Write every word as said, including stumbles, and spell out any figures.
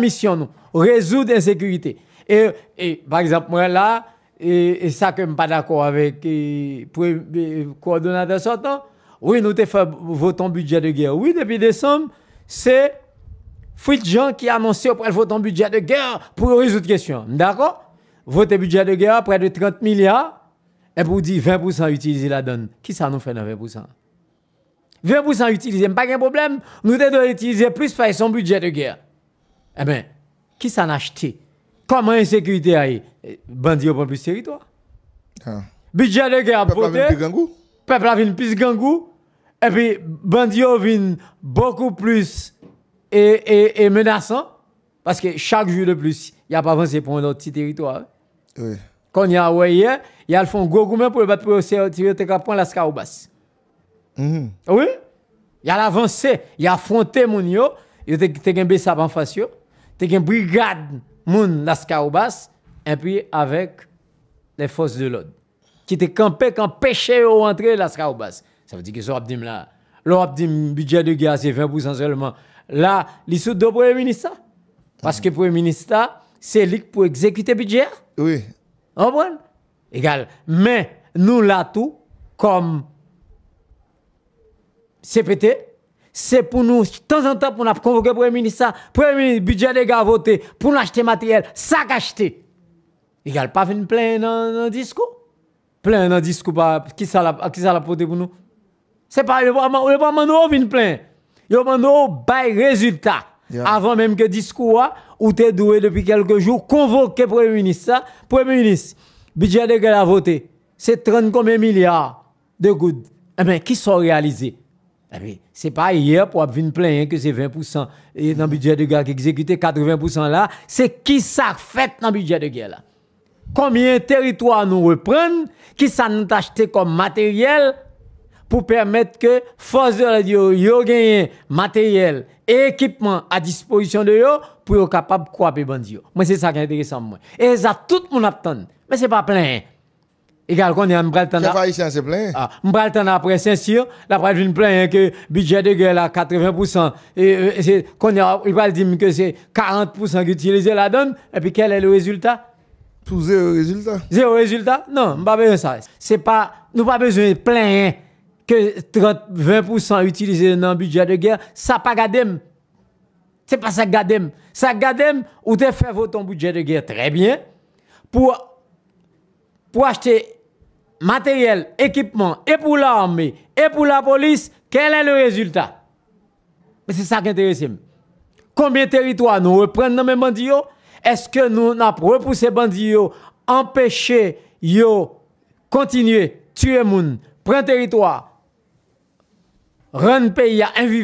misyon nou, rezoud ensekirite. E, e pa egzanp, mwen la, e, e sa ke m pa dakò avèk e, pre- e, kowòdonatè sòtan, wi, nou te fè vote yon bidjè de gè. Wi, depi desanm, se Fritz Jean ki anonse yo pral vote yon bidjè de gè pou yo rezoud kesyon an. M dakò? Vote bidjè de gè a, prè de trant milya, epi w di ven pousan itilize ladann. Kisa nou fè nan ven pousan? Ven pousan itilize, m pa gen pwoblèm. Nou te dwe itilize plis paske se yon bidjè de gè. Enben, kisa n achte? Kòman ensekirite a ye? Bandi yo pran plis teritwa. Bidjè de gè ap vote, pèp la vin plis grangou, epi bandi yo vin bokou plis e, e, e menasan, paske chak jou de plis, y ap avanse pou yon lòt ti teritwa. Wi. Kounye a, wè yè, y al fè yon gwo goumen pou yo bat pou yo sèti yo te ka pran Laskawobas. Wi. Y al avanse, y afwonte moun yo, yo te, te gen Besap anfas yo, te gen brigad moun Laskawobas, epi avèk les forces de l'ordre ki te kanpe, k anpeche yo rantre Laskawobas. Sa vle di ke sa w ap di m la, lè w ap di m bidjè de gè a se ven pousan sèlman, la, li sou do premye minis la. Paske premye minis la, se li k pou egzekite bidjè a. Wi. Ou konprann? Egal. Men, nou la tou, kòm C P T, se pou nou, tanzantan, pou n ap konvoke premye minis la. Premye minis, bidjè de gè a vote, pou n achte materyèl, sa k achte. Egal, pa vin plenyen nan, nan diskou. Plenyen nan diskou pa, kisa l ap, kisa l ap pote pou nou? Se pa, yo pa, yo pa mande w vin plenyen. Yo mande w bay rezilta. Avan menm ke diskou a, ou te dwe depi kèlke jou konvoke premye minis la. Premye minis, bidjè de gè a vote. Se trant konbyen milya de goud. Enben, kisa w reyalize? Epi, se pa yè pou w ap vin plenyen ke se ven pousan e nan bidjè de gè a k egzekite, katreven pousan la, se kisa k fèt nan bidjè de gè la? Konbyen teritwa nou reprann? Kisa nou t achte kòm materyèl pou pèmèt ke fòs de lòd yo, yo genyen materyèl e ekipman a dispozisyon de yo pou yo kapab kwape bandi yo? Mwen, se sa k enteresan mwen. E se sa tout moun ap tann. Men se pa plenyen. Egal, kounye a, m pral tann. Chèf ayisyen an se plenyen. Ah, m pral tann apre Sensir, l ap pral vin plenyen ke bidjè de gè la, katreven pousan, e, e, se, kounye a, li pral di m ke se karant pousan ki itilize ladann, epi quel est le résultat? Pou zewo rezilta. Zewo rezilta? Non, m pa bezwen sa. Se pa, nou pa bezwen plenyen ke trant, ven pousan itilize nan bidjè de gè, sa pa gade m. Se pa sa k gade m. Sa k gade m, ou te fè vote yon bidjè de gè trè byen pou, pou achte materyèl, ekipman, e pou lame, e pou lapolis. Quel est le résultat? Men se sa k enterese m. Konbyen teritwa nou reprann nan men bandi yo? Èske nou, n ap repouse bandi yo, anpeche yo kontinye tiye moun, pran teritwa, rann peyi a envivab?